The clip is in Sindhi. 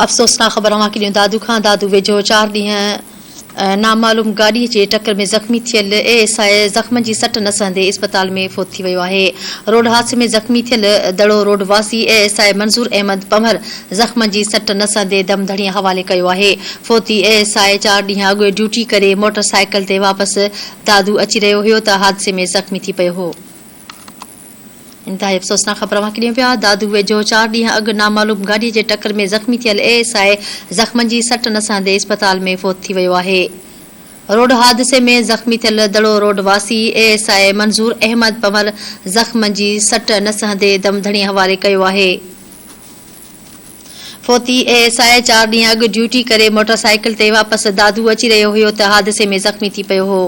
افسوسناڪ خبر اوهان کي ڏيون دادو کان دادو ويجهو چار ڏينهن نامعلوم گاڏي جي ٽڪر ۾ زخمي ٿيل اي ايس I زخمن جي سٽ نه سهندي اسپتال ۾ فوت ٿي ويو آهي روڊ حادثي ۾ زخمي ٿيل دڙو روڊ واسي A S I Manzoor Ahmed Panhwar زخمن جي سٽ نه سهندي دم ڌڻي حوالي ڪيو آهي فوتي اي ايس I چار ڏينهن اڳ ڊيوٽي ڪري موٽر سائيڪل تي واپس دادو اچي رهيو هيو ته حادثي ۾ زخمي ٿي پيو هو. انتهائي افسوسناڪ خبر اوهان کي ڏيون پيا، دادو ويجهو چار ڏينهن اڳ نامعلوم گاڏي جي ٽڪر ۾ زخمي ٿيل اي ايس I زخمن جي سٽ نه سهندي اسپتال ۾ فوت ٿي ويو آهي. روڊ حادثي ۾ زخمي ٿيل دڙو روڊ واسي A S I Manzoor Ahmed Panhwar زخمن جي سٽ نه سهندي دم ڌڻي حوالي ڪيو آهي. فوتي اي ايس I چار ڏينهن اڳ ڊيوٽي ڪري موٽر سائيڪل تي واپس دادو اچي رهيو هيو ته حادثي ۾ زخمي ٿي پيو هو.